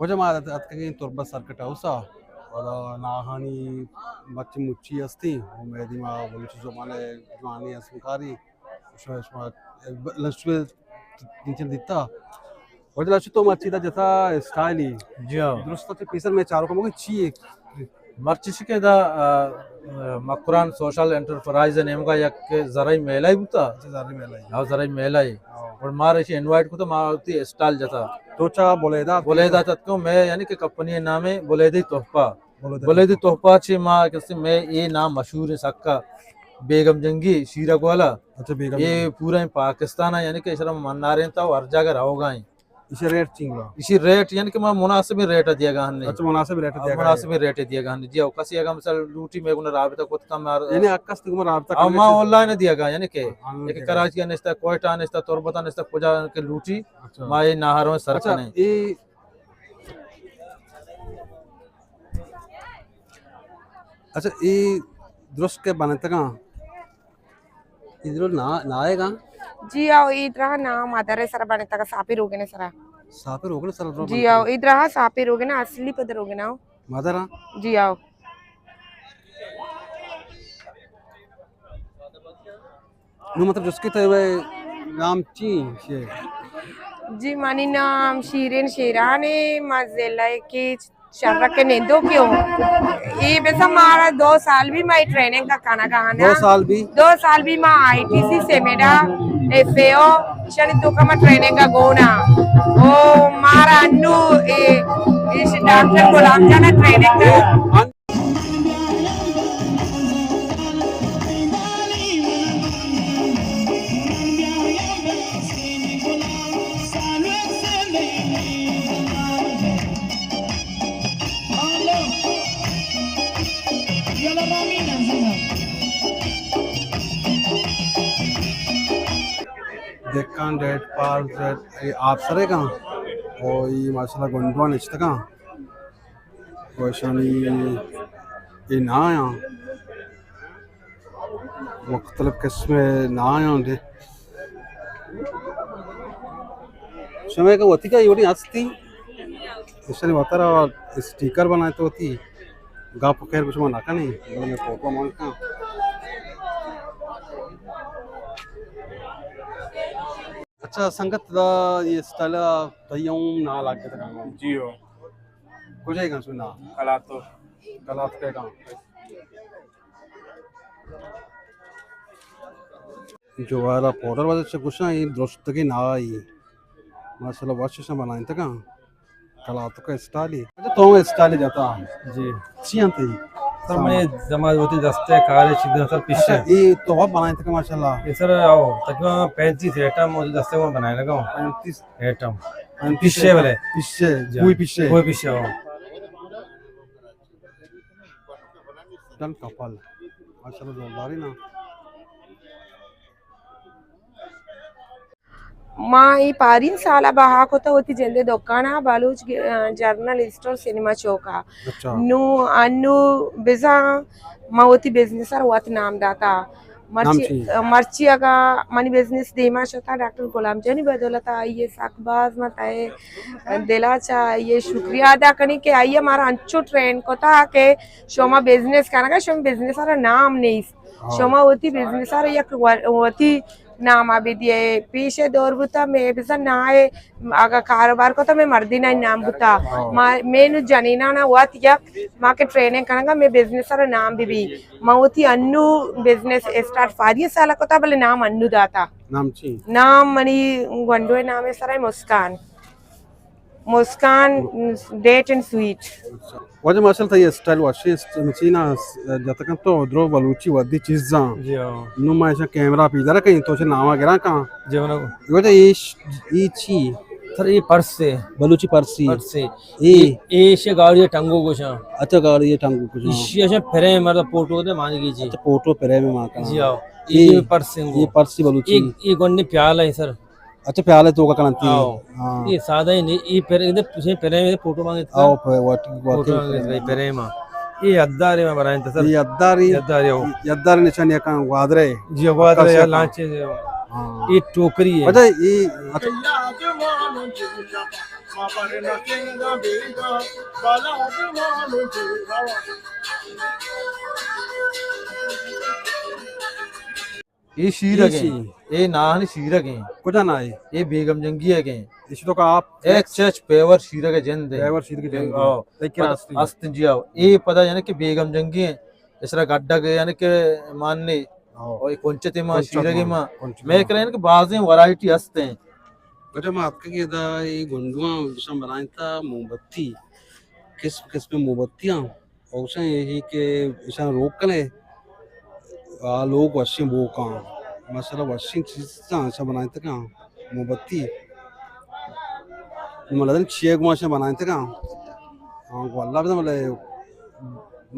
واجہ ما ات-، اتکگیں تربت سرکٹ ہاؤس ءَ، اور ناہانی بچ مچی ہستی، اور مئے دیما بلوچی زبان ءِ جوانی ہست مکاری، شما، شما لنچ میں نیچے دیتا۔ واجہ لنچ تو مچی دا جتا اسٹائلی۔ جی ہاں۔ درست تے پیسر میں چاروں کو مگے چی ہے؟ مرچی شکے دا، آ، آ، مکران سوشل انٹرپرائز نیمگا یک زرعی میلہ ہی بوتا۔ اچھا، زرعی میلہ ہی۔ ہاں، زرعی میلہ ہی۔ ہاں۔ اور مارا ایشی انوائٹ کو تو ما ہوتی اسٹال جتا۔ تو چا بولیدا؟ بولیدا تتکو میں یعنی کہ کمپنی نام ہے بولیدی تحفہ۔ بولیدی بولیدی تحفہ۔ تحفہ چی ما کسی میں یہ نام مشہور ہے سکا بیگم جنگی شیرہ گوالا۔ اچھا، بیگم یہ جنگی۔ پورا پاکستان ہے یعنی کہ اشرا مناریں تا ہر جگہ رہوگا ہیں۔ ایشی ریٹ چینگا؟ ایشی ریٹ یعنی کہ ما مناسب ریٹ دیا گا ہن۔ اچھا، مناسب ریٹ دیا گا۔ مناسب ریٹ دیا گا ہن۔ جی، او کسی اگا مثال لوٹی میں گنا رابطہ کت کم یار۔ یعنی اکس تک رابطہ او کرنے ما سے آن لائن دیا گا یعنی کہ ہاں، آن لائن ایک دیا گا۔ کراچی نشتا، کوئٹہ نشتا، تربت نشتا، کجا کے لوٹی اچھا۔ ما یہ ناہروں سر اچھا، کنے۔ یہ اچھا، اے درست کہ بنتگاں؟ اے درست نا-، نائے گا؟ جی آؤ، اے درا نا مادر سرا بنتگا، ساپی روگن سرا۔ ساپی روگن سرا درست جی بنتگا؟ آؤ، اے درا ساپی روگن اصلی پد روگن آؤ۔ مادر ہاں؟ جی آؤ۔ نو مطلب جس کے تے نام چی شے؟ جی، منی نام شیرین شیران ہے، ما ضلع کے شرک نندو کیوں۔ یہ بس ہمارا دو سال بھی میں ٹریننگ کا کھانا کھانا۔ دو سال بھی؟ دو سال بھی ما آئی ٹی سی سیمیڈا ایف اے او، شنی تو کما ٹریننگ کا گونا۔ او مارا انو، اے، اس ڈاکٹر غلام جانا ٹریننگ کا۔ دکان ڈیٹ پار ڈیٹ اے آپ سرے کن او ای ماشاءاللہ گنڈوان اشتکاں۔ و اشانی اے ناں آں، مختلف قسم ناں آں دے۔ شمئے کہ وتی کا ایوڑی ہستی، اشانی وترا اسٹیکر بنائے تو وتی گپ خیر شما نہ کنی، بلے میں فوٹو مان کن۔ اچھا سنگت دا یہ اسٹائل تئی ہم ناں لگ گئے تھا۔ جی ہو۔ کجا ہے گا سنا؟ کلاتو۔ کلاتو کے گا۔ جوارا پاؤڈر وجہ سے گوشاں، یہ درستگی نہ آئی۔ ماشاءاللہ وش سے بنائیں تکا۔ کلاتو کا اسٹائل ہی۔ اچھا، تو اسٹائل جاتا۔ جی۔ چی انت یہ؟ سر، میں زما ہوتی دستے کارے چیزیں سر پیچھے۔ اچھا، یہ تو بنائیں تکا ماشاءاللہ۔ یہ سر آؤ، تقریباً پینتیس ایٹم ہوتی دستے میں بنائے لگا ہوں۔ پینتیس؟ ایٹم۔ پینتیس پیچھے ایٹم۔ والے۔ پیچھے، جی۔ کوئی پیچھے۔ کوئی پیچھے ہو۔ ڈن کپل۔ ماشاءاللہ زورداری نا۔ ما اے پارین سالا بہا کتا وتی جندے دکانا بلوچ گ-، آ، جرنل اسٹور سینما چوکا۔ اچھا۔ نو انو بزاں ما وتی بزنس ءَ وت نام داتا۔ نام مرچی، چی؟ مرچی اگا منی بزنس دیما شتا ڈاکٹر غلام جانی بدولت آئیے سک باز ما تئے دلا چا آئیے شکریہ ادا کنی کہ آئیے مارا انچو ٹرین کتا کہ شما بزنس کنگا، شما بزنس را نام نیست۔ ہاں۔ شما وتی بزنس را یک و-، وتی نام ءَ بدیئے۔ پیش دور بوتا، مئے بزن نہ اے، اگا کاروبار کو تو مئے مردین ءِ نام بوتا۔ ہاں۔ ما، مئے نو جنینانا وت یک، ما کہ ٹریننگ کنگا، مئے بزنس را نام بی بی۔ ما وتی انو بزنس اسٹارٹ پاری سال کتا، بلے نام انو داتا۔ نام چی؟ نام منی گونڈو نام سرا مسکان۔ مسکان ڈیٹ اینڈ سویٹ۔ واجہ ماشاءاللہ تئی اسٹائل وشیں است، مچینا جتکن تو درو بلوچی ودی چیزاں۔ جی ہاں۔ نو ما ایشاں کیمرہ پیدر کئیں تو چہ ناما گراں کاں۔ جی ہاں۔ واجہ ایش، ای چی؟ سر، یہ پرس ہے۔ بلوچی پرسی۔ پرس ہے۔ اے۔ اے، ایش گاڑی ٹنگو گوشاں۔ اچھا، گاڑی ٹنگو گوشاں۔ ایشی ایشاں پھرے مرد فوٹو دے مانی کی جی۔ اچھا، فوٹو پھرے میں ماں کا۔ جی ہاں۔ اے، یہ پرس ہے۔ یہ پرسی بلوچی۔ یہ، یہ گونڈے پیالہ ہے سر۔ اچھا، پیالے تو کا کنتی۔ آؤ۔ ہاں۔ یہ سادہ ہی نہیں، یہ پھر ادھر پیچھے پھرے میں فوٹو مانگے تھا۔ آؤ، پھر واٹ-، واٹ-، فوٹو مانگے تھا، پھرے ماں۔ یہ اداری میں بنائیں تھا سر۔ یہ اداری۔ یہ اداری ہو۔ یہ اداری نشان یہ کان گوادرے۔ جی، گوادرے یا لانچے۔ ہاں۔ یہ ٹوکری ہے۔ اچھا، یہ، اچھا۔ اے شیرگ ایں۔ اے ناہانی شیرگ ایں۔ کجا ناہ اے؟ اے بیگم جنگی ءَ ایں۔ ایشی تو کا آپ ایچ ایچ پیور شیرگ ءِ جند ایں۔ پیور شیرگ ءِ جند ایں۔ آؤ۔ تئی کرا است ایں؟ است جی آؤ۔ اے پدا یعنی کہ بیگم جنگی ایں۔ اسرا گڈگ یعنی کہ ماننے۔ آؤ۔ او اے کنچتے ما، کنچت شیرگے ما، ما۔ کنچت مئے ما۔ کرا یعنی کہ بازیں ورائٹی است ایں۔ اچھا، ما اتکگیں ادا اے گونڈواں، ایشاں بنائینتا موم بتی۔ قسم قسم موم بتیاں۔ او ایشاں اے کہ ایشاں روک کنے، آ لوگ وشیں بوکاں۔ ماشاءاللہ وشیں چیزاں ایشاں بنائینتگاں۔ موم بتی۔ من نزاناں چیئے گوما ایشاں بنائینتگاں۔ ہاں، گوں اللہ بزاں، بلے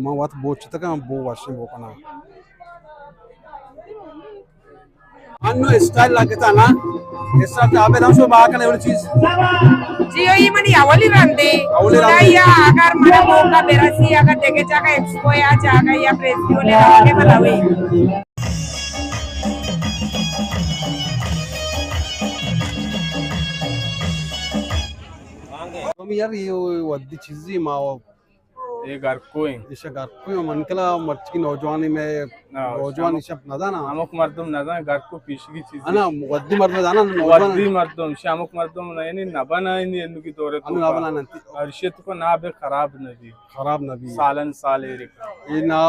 من وت بوچتگاں، بو وشیں بو کناں۔ انو اسٹائل لگتا نا، اس طرح تے آبے دم شو با کنے اور چیز۔ جی، ای منی اولی رندے۔ اولی رندے۔ یا اگر منا موقع برسی، اگر دیگہ جاگہ ایکسپو یا جاگہ یا پریس کیوں لے آگے بلاوی۔ ہم یار، یہ ودی چیزی ما اے گرکو ایں۔ ایشا گرکو ایں، من کلا مرچی نوجوانی میں ہاں، نوجوان ایشا نہ زانا۔ ہمک مردم نہ زانا، گرکو پیشگی چیز۔ انا، ودی مردم زانا، نوجوان۔ ودی مردم، ایشا ہمک مردم نہ، یعنی نہ بنا، یعنی انو کی دورے تو نہ بنا نتی۔ اور ایشی تو کو نہ بے خراب نہ بی۔ خراب نہ بی۔ سالن سال ایرے۔ یہ نہ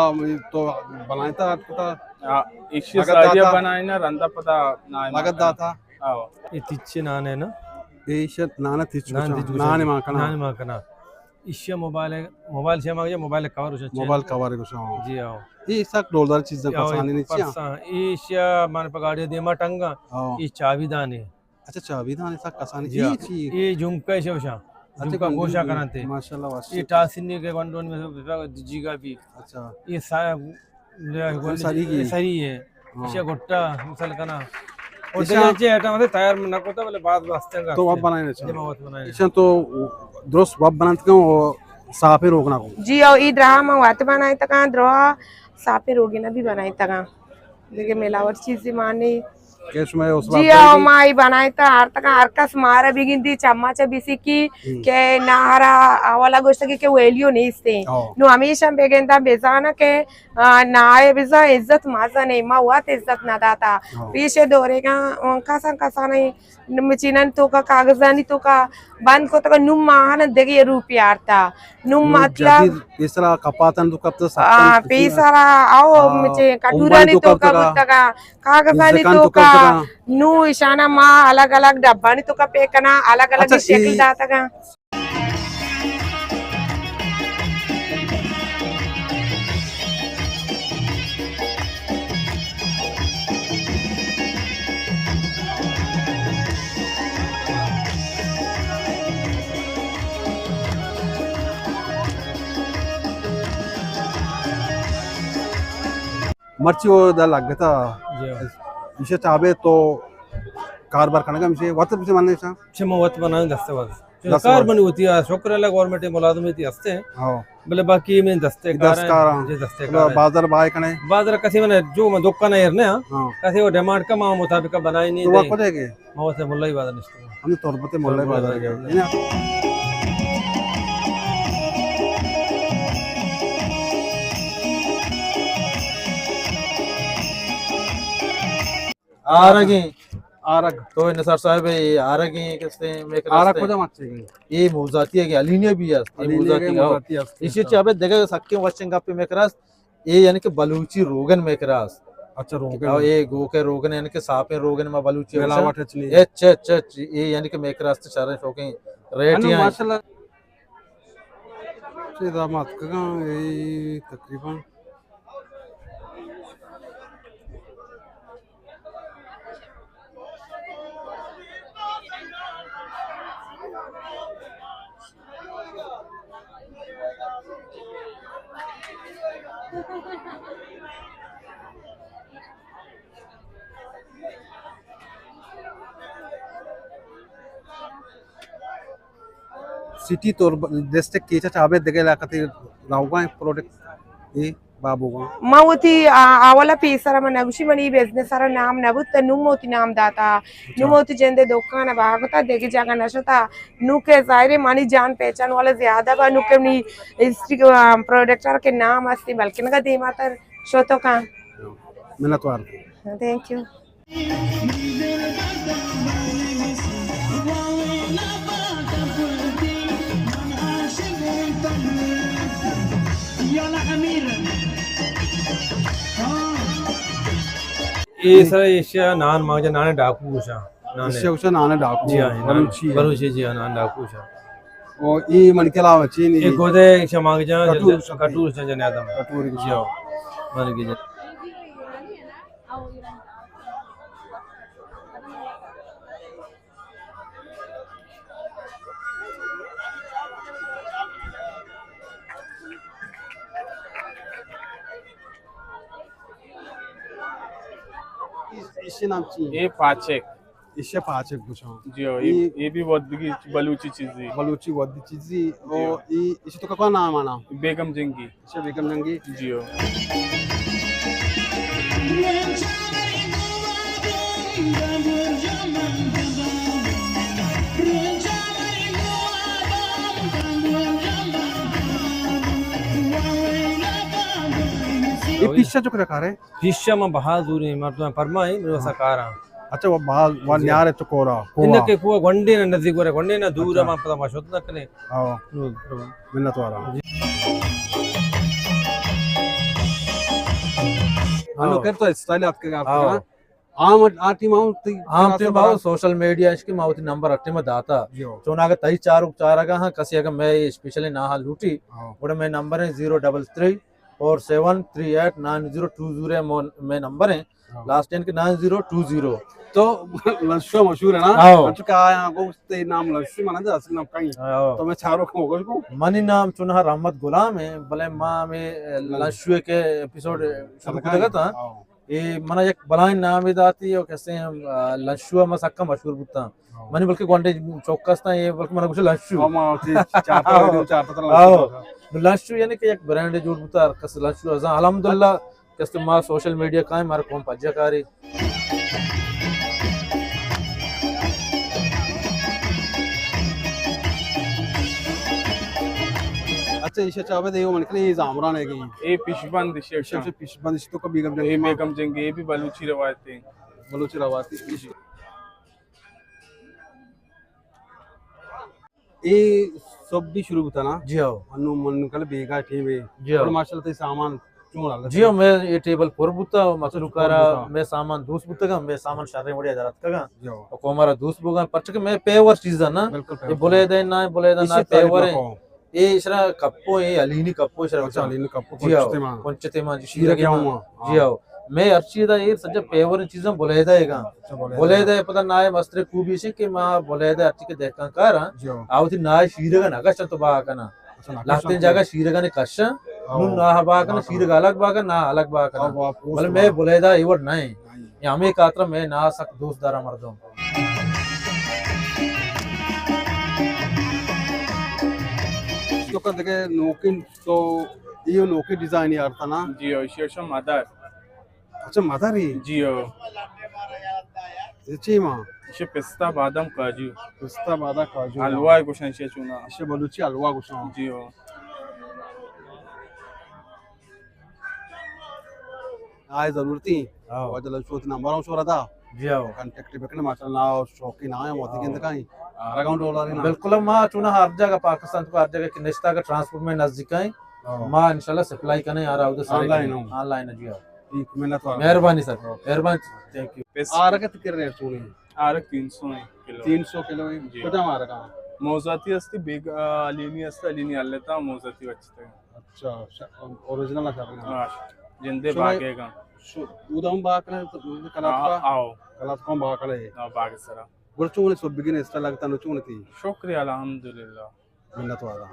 تو بنائتا کتا۔ ہاں، ایشی لگت سائیڈیا داتا۔ بنائے نا، رندا پتا نہ لگت داتا۔ ہاں۔ یہ تچے نان ہے نا؟ یہ ایشا نان تچ نان کچا۔ تچ کچا۔ نان ما کنا۔ نان ما کنا۔ ایشی ءَ موبائل، موبائل شے ما، موبائل کور گوشاں۔ موبائل کور گوشاں۔ جی ہاں۔ اے سک ڈولدار چیزاں، پرسانی نہیں چیاں۔ پرسان، ایشی ءَ من پہ گاڑی دیما ٹنگا، ہاں۔ اے چابی دانے۔ اچھا، چابی دانے سک کسانی۔ جی ہاں۔ اے چی؟ اے جھمکا ایشی گوشاں۔ اچھا، جھمکا گوشا کرنتے۔ ماشاءاللہ، واشی۔ اے ٹاسنی کے گونڈون میں جیگا بھی۔ اچھا۔ اے سا-، سری کی؟ سری ہے۔ ہاں۔ ایشی گٹا مثال کنا۔ اور ایشاں دیگه چی آئٹم ہے تیار نہ کوتا، بلے بعد واسطے کا تو واب بنائے نا؟ جی، ما واب بنائے۔ ایشاں تو درست واب بنانت کن، صافیں روگنا کو۔ جی، او ای درا ما وات بنائے تکا، درا صافیں روگنا بھی بنائے تکا۔ دیگه ملاوٹ چیزی مانی۔ کہ شما اس جی، واب او بنائے؟ ما ای بنائے تا، ہر تکا ہر کس مارا بگندی، چمچ بیسی کی، ہم۔ کہ نارا اولا گوشتگی کہ ویلیو نیستے۔ ہاں۔ نو ہمیشہ بگندا بزانا کہ آ، نائے بزاں عزت مزن ایں، ما وت عزت نہ داتا۔ ہاں۔ پیش دوریگا کسان کسان مچینانی توکا، کاغذانی توکا بند کتگا، نوں ما آہاں دگہ روپی آرتا۔ نوں نوں مطلب جدید پیسرا کپاتانی توکا کپتگا، آ، سکانی پیسرا او ہاں، مچے کٹورانی توکا بوتگا، کاغذانی توکا۔ نوں ایشانا ما الگ الگ ڈبانی توکا پیک کنا، الگ الگ اچھا، شکل اے داتگا۔ مرچی او دا لگتا۔ جی ہاں۔ ایشی چابے تو کاربار کنگا، ایشی وت بچے مانے ایشاں؟ ایشی ما وت بنائیں دستے وت۔ دستے کار وت۔ بنی ہوتی ہے، شکر اللہ گورنمنٹ ملازمتی ہستے ہیں۔ ہاں۔ بلے باقی میں دستے کار ہیں۔ دستکار ہیں۔ جی، دستے کار ہیں۔ بازار بائے کنے؟ بازار کسی میں جو میں دکان ہے نا۔ ہاں۔ کسی وہ ڈیمانڈ کا ما مطابق بنائی نہیں تو دے۔ وہاں کجا گئے؟ ما وت ملائی بازار نشتے۔ ہم تربت ملائی بازار گئے۔ آرگیں۔ آرگ۔ تو نثار صاحب، اے آرگیں کستے میکر آرگ ہستے؟ کجا مچے گئے؟ اے موزاتی ہے کہ علینیہ بھی ہے، اے علینیہ موزاتی کے ہے۔ موزاتی ہے۔ اسی چابے دگہ سکیں وشیں گپے میکر است۔ اے یعنی کہ بلوچی روگن میکر است۔ اچھا، روگن۔ او اے گوکے روگن یعنی کہ صافیں روگن ما بلوچی ملاوٹ اچ نہیں۔ اچ، اچ، اچ، اے یعنی کہ میکر است شریں شوقیں ریٹ ہی ہیں۔ ماشاءاللہ۔ چیزا ما اتکگاں، اے تقریباً سٹی تربت ڈسٹرکٹ کیچ ءَ چابے دگہ علاقہ تے روگا ایں پروڈکٹ اے بابو گا۔ ما وتی، آ، اولا پیسرا من نگوشی منی بزنس را نام نبوت، نو من وتی نام داتا، نو من وتی جندے دکان باغتا، دیگه جگہ نشتا، نو کہ ظاہر ہے منی جان پہچان والا زیادہ با، نو کہ منی ہسٹری، آ، پروڈکٹ را کہ نام ہستی، بلکن کا دیما تر شو تو کان۔ منتوار۔ تھینک یو۔ اے سر ایشیا نان مانگا، نان ڈاکو گوشاں۔ نان ایشیا گوشاں نان ڈاکو۔ جی ہاں، نان بلوچی۔ بلوچی، جی ہاں، نان ڈاکو گوشاں۔ او اے من کلا چینی۔ اے گودے شما جان کٹور شما۔ کٹور شما جان آدم۔ کٹور۔ جی ہاں۔ من کی جان۔ ایشی نام چی؟ اے پاچک۔ ایشی پاچک گوشاں۔ جی ہو، اے، اے، اے بھی ودگی بلوچی چیزی۔ بلوچی ودی چیزی۔ جی او ہو۔ اے، ایشی تو کا نام آنا؟ بیگم جنگی۔ اچھا، بیگم جنگی۔ جی ہو۔ اے پیشہ چک رکھا رہے؟ پیشہ ما بہا زوریں مردم پرمائیں، میرے واسا کاراں۔ اچھا، وہ بہا، وہ جی۔ نیارے تو کورا، انہ کوہ۔ کہ کوہ گونڈے نہ نزدیک ورے، گونڈے نہ دور، اچھا۔ ما پتا ما شد نہ کنے۔ ہاں۔ منت وارا۔ جی۔ ہنو ہاں۔ کر تو اسٹائل آپ کے آپ ہاں۔ کرا۔ عام آ ٹیم آؤ تی عام ٹیم آؤ سوشل میڈیا اش کہ ما وتی نمبر اٹے ما داتا۔ جی ہو۔ چون اگر تئی چارو چارگا ہاں کسی اگر میں اسپیشلی نہ ہاں لوٹی، ہاں۔ گڑا میں نمبر ہے زیرو ڈبل تھری فور سیون تھری ایٹ نائن زیرو ٹو زیرو میں نمبر ہیں۔ ہاں۔ لاسٹ اینڈ کے نائن زیرو ٹو زیرو۔ تو لشو مشہور ہے نا؟ ہاں۔ اچھا، کہا ہے، گوشت نام لشو مانا تھا، اصل نام کہیں۔ ہاں۔ تو میں چاروں کو گوشت کو۔ منی نام چونہا رحمت غلام ہے، بلے ما ہمیں لشو کے ایپیسوڈ شروع کر دیا تھا۔ ہاں۔ اے منا یک بلائیں نامے داتی و کسے ہم، آ، لنشو ہم سکا مشہور بوتاں۔ ہاں۔ منی بلکہ گونڈے چوک استاں، اے بلکہ منا گوشے لنشو۔ ہاں، ما وتی چارتا، ہاں۔ ویڈیو چارتا تھا ہاں۔ لنشو۔ نو لنشو یعنی کہ یک برانڈ جوڑ بوتا ہر کس لنشو ازاں الحمدللہ کسے ما سوشل میڈیا کائیں مارا قوم پجا کاری۔ اچھا، ایشا چابے دے، من کلے زامران ہے گئی۔ اے پیشبند ایشا۔ ایشا پیشبند، ایشا تو کبھی گم اے جنگی۔ بیگم جنگی، اے بھی بلوچی روایت ہے۔ بلوچی روایت ہے۔ اے سب بھی شروع بوتا نا؟ جی ہاں۔ انو من کل بیگا ٹیم ہے۔ جی ہاں۔ اور ماشاءاللہ تے سامان چون حالت جی ہاں، ہے؟ میں اے ٹیبل پر بوتا، مخلوق پر را بوتا۔ میں سامان دوست بوتگا، میں سامان شریں وڑیا درات کگا۔ جی ہاں۔ اور کو ہمارا دوست بوگا، پرچہ کہ میں پیور چیز ہے نا۔ بالکل پیور۔ بلے دے نہ، بلے دے نہ، اسے پیور ہے۔ اے اشرا کپو، اے علینی کپو اشرا اچھا، بوتا۔ علینی کپو، جی ہاں، کنچتے ما۔ کنچتے ما، جی، شیرہ شیرہ کیا کیا ہوا؟ ہوا؟ ہاں۔ جی ہاں۔ میں ہر چیز دا ایر سجا پیور چیزاں بلے دا ہے گا۔ اچھا، بلے دا۔ بلے دا پتہ نہ ہے مستر خوبی سے کہ ما بلے دا ہر چیز کے دیکھاں کاراں۔ جی ہاں۔ آوتی نہ شیرہ نہ کشن تو با کنا۔ اچھا، نہ کشن لاتیں تو۔ جگہ شیرہ نے کشن۔ ہاں۔ نو نہ با کنا، ہاں۔ شیرہ الگ با کنا، نہ الگ با کنا۔ ہاں، وہ آپ بلے میں بلے دا ایور نہیں۔ نہیں۔ یہ ہمیں کاترا میں نہ سک دوست دارا مردم۔ تو کا دگہ نوکیں تو ایو نوکیں ڈیزائن یار تھا نا؟ جی ہو، ایشی شو مدر۔ اچھا، مدر ہی؟ جی ہو۔ یہ چی ماں؟ ایشی پستہ، بادام، کاجو۔ پستہ، بادام، کاجو۔ حلوہ گوشن ایشی چونا۔ ایشی بلوچی حلوہ گوشن۔ جی ہو۔ آئے ضرورتی۔ ہاں۔ واجہ لنشو وتی نمبر ہم شورا دا۔ جی ہاں۔ کانٹیکٹ بکنے، ماشاءاللہ، شوقین آئے، وتی ہاں۔ گند کائیں۔ ہر گاؤں ڈولاری نا۔ بالکل، ما چونا ہر جگہ پاکستان تو ہر جگہ کہ نشتا کا ٹرانسپورٹ میں نزدیک آئیں۔ ہاں۔ ما انشاءاللہ سپلائی کنے یار، آؤ دے سارے آن لائن کنے۔ ہو۔ آن لائن، جی ہاں۔ ٹھیک، منت وار۔ مہربانی سر، ہاں۔ مہربانی۔ تھینک یو۔ پیسہ۔ آرگ کتنے کر رہے ہیں چونے؟ آرگ تین سو ہیں کلو۔ تین سو کلو ہیں؟ جی۔ کجا آرگ؟ موزاتی ہستی، بیگ، آ، علینی ہستی، علینی ہلتا، موزاتی بچتے ہیں۔ اچھا، ش-، اوریجنل ہے سر؟ ہاں، جندے شما باگے گا۔ شو-، اودم باگ کرے تو کلات کا؟ آؤ۔ کلات کون باگ کرے؟ ہاں، باگ سرا۔ گل چون سو بگن اسٹا لگتا نو چون تھی؟ شکریہ، الحمدللہ۔ منت والا۔